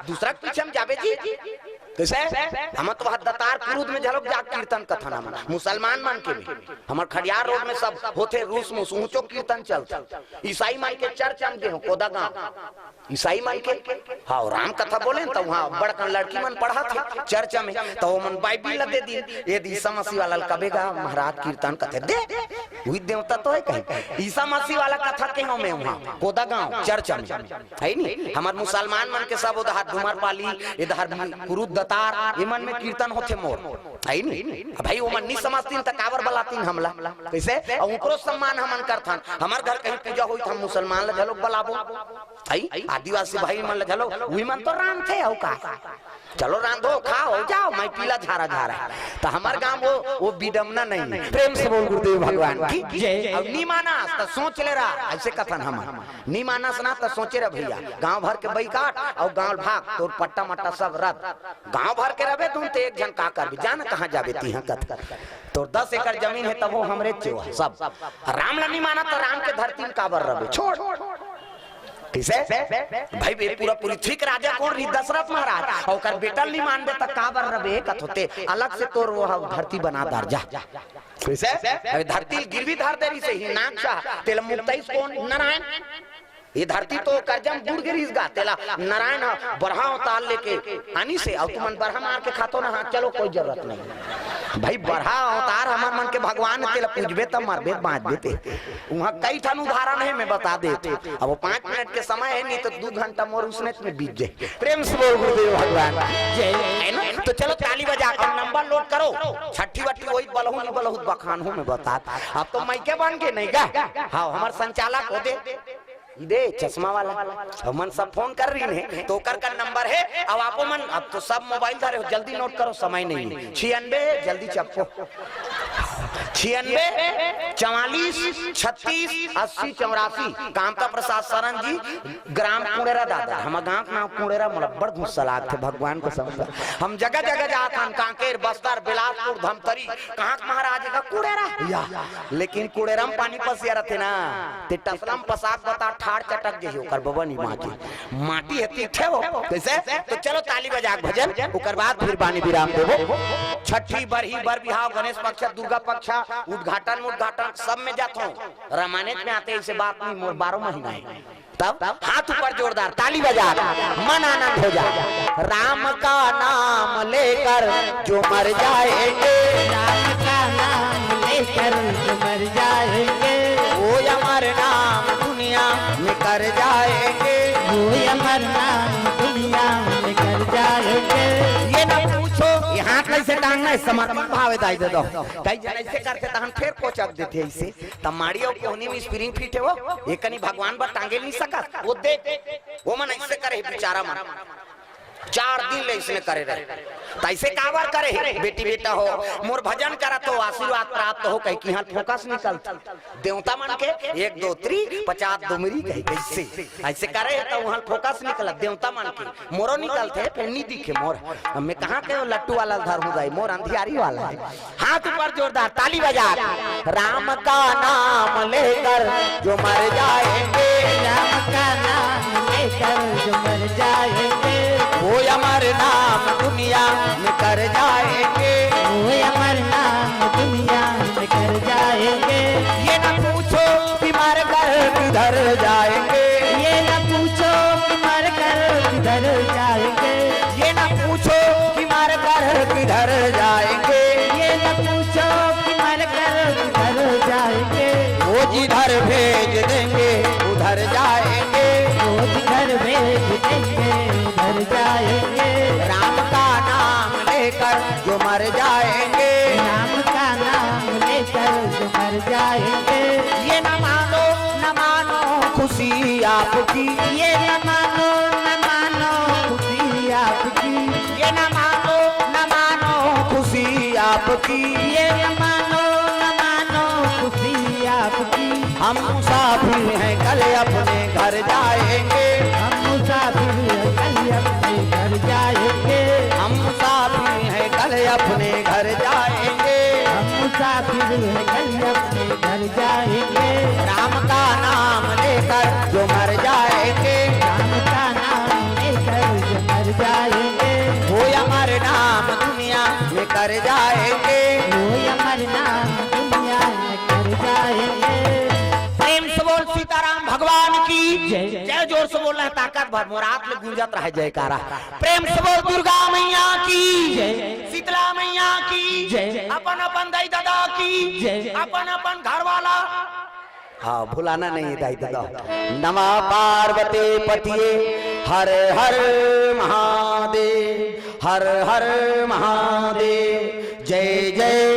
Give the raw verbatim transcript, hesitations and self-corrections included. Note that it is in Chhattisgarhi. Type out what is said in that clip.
दूसरा के पीछे हम जाबे जी? कइसे? हम तो वहाँ दतार कुरुद में झलक जा कीर्तन कथन, हमन मुसलमान मन के भी, हमर खड़ियार रोड में सब होथे रूस मुस, ऊंचो कीर्तन चलथे। ईसाई मन के चर्च हम गे हो, कोदा गांव। ईसाई मन के, हाँ, राम कथा बोले न, त वहाँ बड़कन लड़की मन पढ़त हे चर्च में, त ओमन बाइबिल ला दे दिन, "ये दे ईसा मसीह वाला ल कबे गा महाराज कीर्तन कथे दे, उही देवता तो हे कहीं।" ईसा मसीह वाला कथा के हमें वहाँ कोदा गांव चर्च में, हे नी? हमर मुसलमान मन के सब ओदहर धुमरपाली, एदहर कुरुद दतार, एमन में कीर्तन होथे मोर, हे नी? भाई, ओमन नी समझतिन त काबर बलातिन हमला? कइसे? अउ ओकरो सम्मान हमन करथन। हमर घर कहीं पूजा होई त हम मुसलमान ला घलो बलाबो। आई, आदिवासी भाई मन ल घलो, उही मन तो रांधथे, अउ का? चलो रांधो, खाओ, जाओ, मैं पीला झारा झारा। त हमर गांव वो, वो विडम्बना नहीं है। प्रेम से बोल गुरुदेव भगवान की जय। अउ नी मानस त सोच ले रहा, अइसे कथन हमर। नी मानस ना त सोचे रह भइया, गांव भर के बइकाट अउ गांव भाग, तोर पट्टा मट्टा सब रद्द। गांव भर के रबे तुम ते एक झन का करबे, जान कहां जाबे तिहां कथ। तोर दस एकड़ जमीन हे तभो हमरे चेवा सब। राम ल नी मानस त राम के धरती म काबर रबे, छोड़। कइसे? भाई, ये पूरा पृथ्वी के राजा कोन रही? दशरथ महाराज। अउ ओकर बेटा ल नी मानबे त काबर रबे? कथों ते अलग से तोर वो ह धरती बना दार जा। कइसे? अबे धरती ल गिरवी धर दे रहिसे हिरणाक्ष, तेला मुक्तइस कोन? नारायण। ये धरती तो करजा म बुड़ गे रहिस गा, तेला नारायण ह बरहा अवतार लेके आनिसे, अउ तुमन बरहा मार के खाथो ना, हाँ, चलो, कोई जरूरत नहीं। भाई, बरहा अवतार हमर मन के भगवान, तेला पूजबे त मरबे त बांचबे ते। उहाँ कई ठन उदाहरण हे, मैं बता देत हूँ। अब वो पाँच मिनट के समय हे, नहीं तो दू घंटा मोर उसने में बीत जाए। प्रेम से बोल गुरुदेव भगवान की जय। है ना? तो चलो ताली बजा के नंबर नोट करो। छट्ठी वट्ठी वही बलहू नहीं बलहू बखान हूँ मैं बता। अब तो मइके बन के नहीं गा। हाँ, हमर संचालक हो दे। ई दे चश्मा वाला। हमन सब फोन कर रही ने, तो ओकर का नंबर हे। अब आपो मन, अब तो सब मोबाइल धरे हो, जल्दी नोट करो, समय नहीं है। छियानबे, जल्दी चप्पो। छियानबे, चवालीस, छत्तीस, अस्सी, चौरासी। कामता प्रसाद सरन जी, ग्राम कुड़ेरा दादा। हमर गांव के नाम कुड़ेरा, मोला बड़ गुस्सा लागथे, भगवान कसम से। हम जगह जगह जात हन, कांकेर, बस्तर, बिलासपुर, धमतरी, कहाँ के महाराज हे का कुड़ेरा? या, लेकिन कुड़ेरा म पानी पसिया रथे ना, ते टसला म पसाक बता ठाड़ चटक जही ओकर बबा नी माटी। माटी हे तीखे हो। कइसे? तो चलो ताली बजा के भजन, ओकर बाद फिर बानी विराम देबो। छठी, बरही, बर बिहाव, गणेश पक्ष, दुर्गा पक्ष, उद्घाटन, उद्घाटन सब में जात हो। रामायण में आते ऐसे बात नहीं, मोर बारह महीना है। तब हाथ ऊपर जोरदार ताली बजा, मन आनंद हो जाए। राम का नाम लेकर जो मर जाएंगे, राम का नाम लेकर जो मर जाएंगे, वो अमर नाम दुनिया में कर जाएंगे, वो अमर नाम दुनिया में कर जाएंगे। ये ना पूछो, ये हाथ कैसे टांगना है, समर्पण भाव है, दाई दे दो। कई जन ऐसे करते तहन फिर कोचक देते ऐसे। त माड़ी अउ कोहनी में स्प्रिंग फिट हे वो, ये कनी भगवान बर टांगे नहीं सकत। वो देख, वो मन ऐसे करे हे बिचारा मन, चार दिन ले इसने करे रहे। त ऐसे काबर करे हे? बेटी बेटा हो, मोर भजन करत हो, आशीर्वाद प्राप्त हो, कहीं की हाल फोकस निकलत। देवता मन के एक दो त्री पचास दुमरी कही कैसे ऐसे करे हे त वहां फोकस निकलत देवता मन के। मोरो निकलथे, फेर नी दिखे मोर। अब मैं कहाँ के वो लट्टू वाला धर हूँ दाई, मोर अंधियारी वाला है। हाथ ऊपर जोरदार ताली बजा। राम का नाम लेकर जो मर जाएंगे, राम का नाम लेकर जो मर जाएंगे, वो अमर नाम दुनिया में कर जाएंगे, वो अमर नाम दुनिया में कर जाएंगे। ये ना पूछो कि मर कर किधर जाएंगे, ये ना पूछो कि मर कर किधर जाएंगे, ये ना पूछो कि मर कर किधर जाएंगे, ये ना पूछो कि मर कर किधर जाएंगे। वो जिधर भेज देंगे उधर जाएंगे, वो जिधर भेज देंगे उधर जाएंगे। राम का नाम लेकर जो मर जाएंगे, राम का नाम लेकर जो मर जाएंगे। ये न मानो न मानो खुशी आपकी, ये न मानो न मानो खुशी आपकी, ये न मानो न मानो खुशी आपकी, ये न मानो न मानो खुशी आपकी। हम मुसाफिर हैं, कल अपने घर जाएंगे, हम मुसाफिर हैं, कल अपने घर जाएंगे, हम मुसाफिर हैं, कल अपने घर जाएंगे, हम मुसाफिर हैं, कल अपने घर जाएंगे। राम का नाम लेकर जो मर जाएंगे, राम का नाम लेकर जो मर जाएंगे। हो अमर नाम दुनिया में कर जाएंगे। वो अमर नाम दुनिया में कर जाएंगे। प्रेम से बोल सीताराम भगवान की जय। जय। जोर से बोल रहे हैं, ताकत भर मोरात में गूंजत रहे जयकारा। प्रेम से बोल दुर्गा मैया की जय। शीतला मैया की जय। अपन अपन दाई दादा की जय। अपन अपन घर वाला। हाँ, भुलाना नहीं है दाई दादा। नमः पार्वती पतिये हर हर महादेव, हर हर महादेव। जय जय